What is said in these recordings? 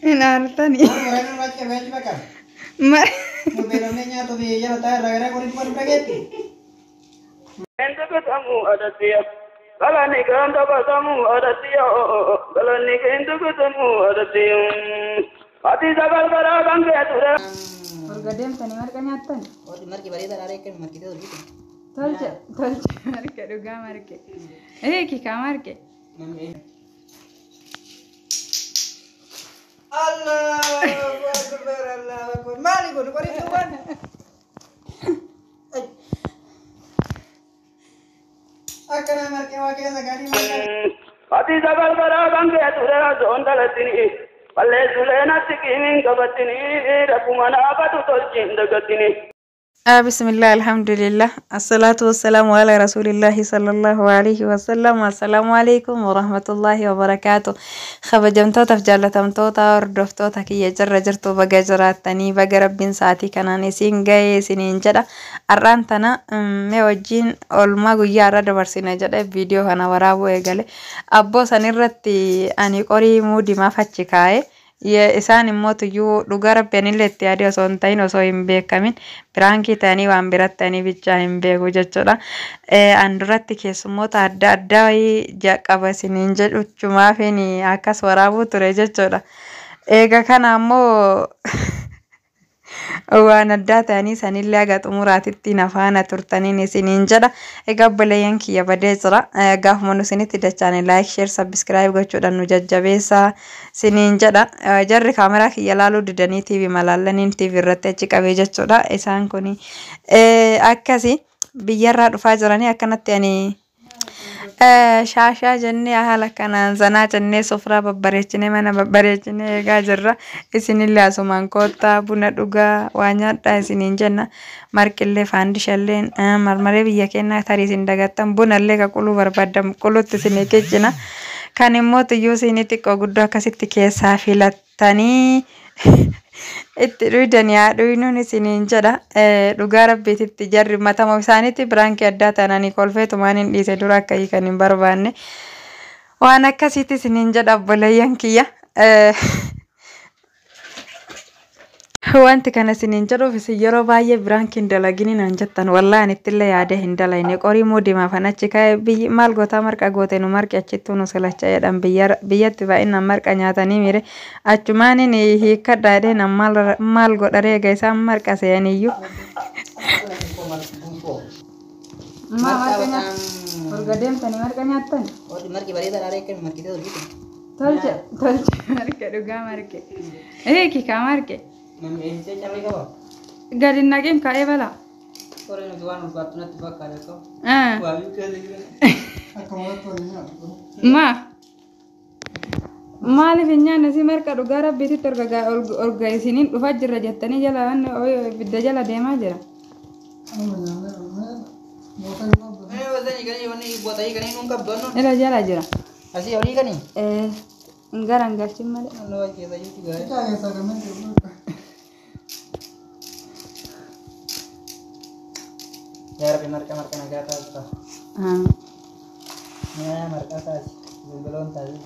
Hin aartanii. Orga deemtanii marqa nyaattan? Marqi bareedaa dhaaree akkami marqitee tolchite? Tolche tolche marqe dhugaa marqe. Eeki kaa marqe. Allahu Akbar, Allahu Akbar. Maali kun qorii duwwaan? Akkana marqee waa keessa gaarii marqaa. Ati sagal garaa kan kee ture osoon dhalattini. Balleessulee natti qiimiin qabattini. Rakkuma naafatu tolchiin dagattini. Bismillah, alhamdulillah, assalatu wassalamu ala rasulillahi sallallahu alaihi wasallam. Assalaamu alaikum warahmatullahi wabarakaatu. Kabajamtootaaf jaallatamtoota hordoftoota kiyya, jirra jirtu? Baga jiraattanii, baga rabbiin sa'aatii kanaan isiin ga'ee isiniin jedha. Har'aan tana mee wajjin oolmaa guyyaa irra dabarsina jedhe viidiyoo kana waraabuu eegale. Abboo sanirratti ani qorii muudimaaf achi kaa'e. Isaan immoo tuyyuu dhugaa rabbi anillee itti yaadee osoo hin ta'in, osoo hin beekamin piraankii ta'anii waan biratti ta'anii bichaa hin beeku jechuudha. An duratti keessummoota adda addaa wayii qaba isiniin jedhuchumaafin akkas waraabuu ture jechuudha. Eega kana ammoo waan addaa ta'anii sanillee haga xumuraatitti na faana turtaniin isiniin jedha. Egaa obboleeyyan kiyya, badee jira. Gaafuma nu isinitti dachaane like, share, subscribe gochuudhaan nu jajjabeessaa isiniin jedha. Jarri kaameraa kiyya laaluu didanii TV malaallaniin TV irratti achi qabee jechuudha. Isaan kun akkasi biyyarraa dhufaa jiranii akkanatti ani shaashaa jennee haala kanaan zanaa jennee sofraa babbareechinee mana babbareechinee eegaa jirra. Isinillee asumaan koottaa buna dhugaa, waa nyaadhaa isiniin jenna. Marqillee, faandishallee, marmaree biyya keenyaa tarii isin dagattan, bunallee qaquluu barbaaddan qulutti isinii qicina. Kan immoo tuyyuu isinii xiqqoo guddoo akkasitti keessaa filattanii itti dhuydanii haa dhuynuun isiniin jedha. Dhugaa rabbiititti jarri matama isaaniitti biraankii addaa taananii kolfeetumaan hin dhiise, dura akka hiikan hin barbaanne. Waan akkasiitti isiniin jedha obboleeyyan kiyya. Wanti kana isiniin jedhuuf isin yeroo baay'ee biraankii hin dalagini naan jettan. Wallaahi ani ittillee yaadee hin dalayne. Qorii muudimaaf an achi ka'e, biyyi maal gootaa marqa goote, nu marqi achittuu nu silacha jedhan. Biyyatti baay'inaan marqa nyaatanii miire achumaanin hiikkadha jedhee nan maal godharee egaa isaan marqa se'aniyyuu. Marqa orga deemtanii marqa nyaattan? Marqi bareedaa dhaaree akkami marqitee tolchite? Tolche tolche marqe dhugaa marqe. Eeki kaa marqe. Namni eessee carrii qaba? Gadi naqin ka'ee balaa. Qoree nuti waan ulfaattu natti fakkaata akka. Waa biqiltuu jira. Maa? Maaliif hin nyaanne si marqa? Dhugaa rabbiititti orga isiniin dhufaa jirra jettanii jala wanni ibidda jala deemaa jira. Mee wasanii kanii wanni botayii kanii nuun qabdu annoon. Ila jala jira. Asii olii kanii? Hin garan galchin malee. Annoo keessa jirti gaa'e. Yaa Rabbi, marqa marqa nagaa taasisa. Mi'aa marqaa taasi. Bilbiloon taasi.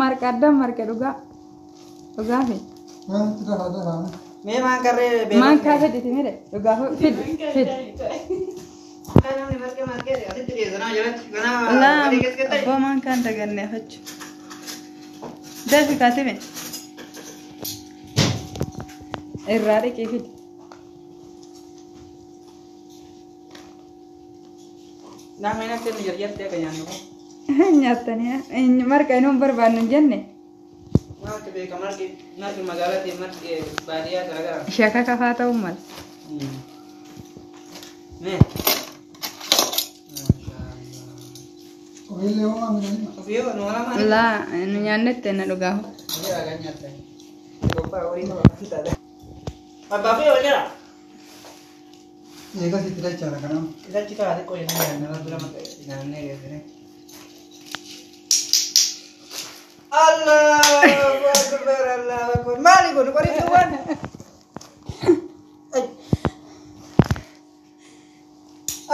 Marqa addaan marqe dhugaa. Dhugaafi. Mee maan karree Maan kaa fedhiti mire dhugaa fidi fidi. Namni marqee marqee asitti dhiyeessanaa jalatti. Kanaa Laa badii keessa ta'e. Abboo maan kaan daganne afachu. Dafi kaatime. Irraa dhiqii fidi. Namni natti nu jarjartee akka nyaannu. Nyaattanii marqa inuu hin barbaannu hin jenne. Maaltu beeka, marqi marqi magaalaatii marqi baadiyyaa garaagara. Shaka kafaa ta'uu mala. Mee. Ofii nu walamaa. Laa nu nyaannetti na dhugaafu. Abbaa fi wal jira. Eegas itti dachaadha kanaaf. Isachi karaa xiqqoo jennee nama bira nyaannee geessine. Allahu Akbar, Allahu Akbar. Maali kun qorii duwwaan?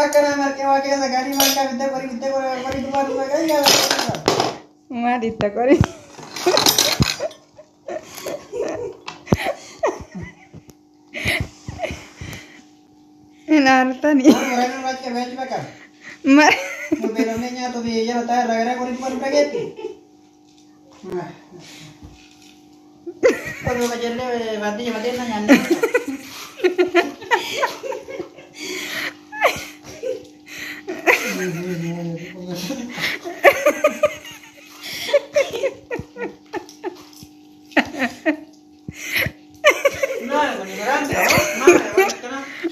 Akkana marqee waa keessa gaarii marqaa bittee qorii bittee qorii duwwaa duwwaa kan nyaata. Maal itti qorii? Hin aartanii. Maal waraabni marqee beeku bakka. Nu beelofnee nyaatu fi yeroo ta'e irraa gara qorii dubbatu dhageetti. Oduu qajeellee baadiyyaa matee na nyaanne.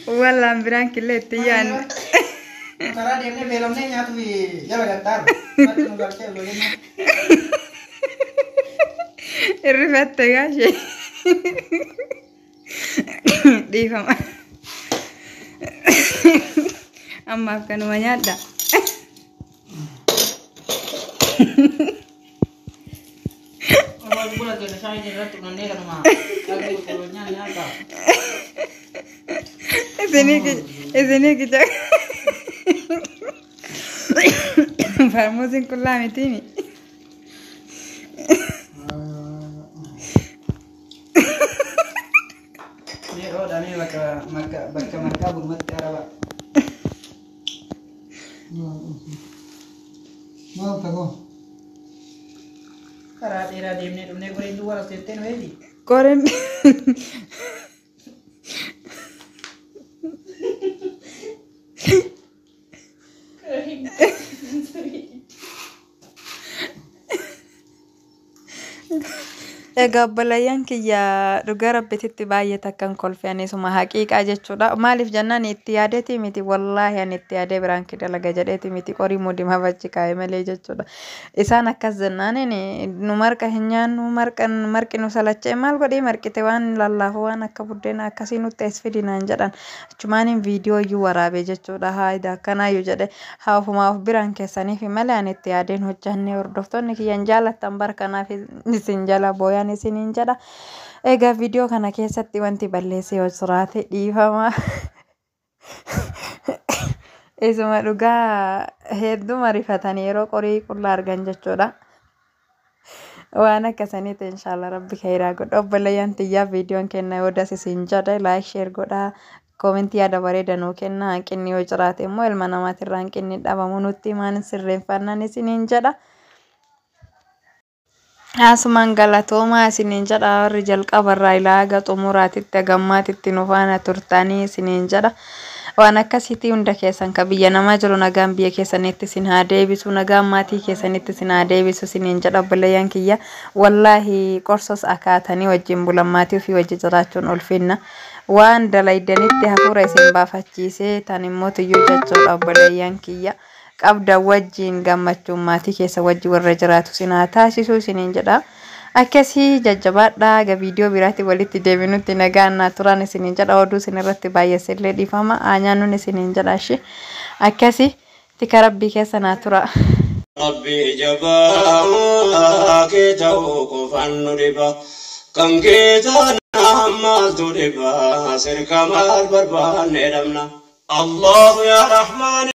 Wallaan biraan killee itti yaadne. Karaa deemnee beelofnee nyaatu fi jala gattaaru. Marti nu galchee ijoolleen. Irrifatte gaashee. Dhiifama. Ammaaf kanuma nyaadha. Osoo buna keenya shaayii irratti unannee kanuma qalbii qulqulluu nyaata. Isinii kicha. Farmuusiin qullaa mitiimi. Mee oodhamee bakka marqa bakka marqaa gurmatti araba. Maal ta'oo? Karaa dheeraa deemnee dhufnee qoreen duwwaa as teettee nu eegi. Qoreen Egaa obboleeyyan kiyya, dhugaa rabbititti baay'ee takkan kolfe anisuma haqiiqaa jechuudha. Maaliif jennaan itti yaadeeti miti, wallaahi ani itti yaadee biraan dalaga jedheeti miti, qorii muudima fachi kaa'e malee jechuudha. Isaan akkas jennaaniin nu marqa hin nyaannu, marqa marqi nu salachee maal godhee marqite waan lallaafu waan akka buddeena akkasii nutti as fidinaan jedhan. Achumaaniin viidiyoo iyyuu waraabee jechuudha. Haayida akkanaayyuu jedhe haa ofumaa of biraan keessaniif malee ani itti yaadeen hojjannee. Hordoftoonni kiyyan jaalattan bara kanaaf isin jala booyan isiniin jedha. Egaa viidiyoo kana keessatti wanti balleessee yoo jiraate dhiifama. Isuma dhugaa hedduu rifatanii yeroo qorii qullaa argan jechuudha. Waan akkasaniiti, inshaallah rabbi khayraa godha. Obboleeyyan tiyyaa, viidiyoon kenna yoo das isin jedhe like, share godhaa. Koomentii yaada bareeda nuu kenna. Hanqinni yoo jiraate immoo ilma namaatirraa hanqinni dhabamu, nutti himaan, sirreeffannaan isiniin jedha. Asumaan galatoomaa isiniin jedha, warri jalqabarraa ilaa haga xumuraatitti hagammaatitti nu faana turtanii isiniin jedha. Waan akkasiitii hunda keessan ka biyya namaa jiru nagaan biyya keessanitti isin haa deebisu, nagaan maatii keessanitti isin haa deebisu isiniin jedha obboleeyyan kiyya. Wallaahi qorsos akaatanii wajjin bulan, maatii ofii wajji jiraachuun ulfinna. Waan dalaydanitti hafuura isin baafachiisee tan immoo tuyyuu jechuudha obboleeyyan kiyya. Qabda wajjin gammachuun maatii keessa wajji warra jiraatu isin haa taasisu isiniin jedha. Akkasii jajjabaadhaa, aga viidiyoo biraatti walitti deebinutti nagaan naa turan isiniin jedha. Oduu isin irratti baay'eessillee dhiifama. Nyaannuun isiniin jedha ishee. Akkasii tika rabbii keessa naa tura. Rabbi jabaa kee ta'uu qofaan nu dhiba. Kan kee taanaan maaltu dhiba? Sirka maal barbaanne dhabna? Allahu yaa Rahmaan.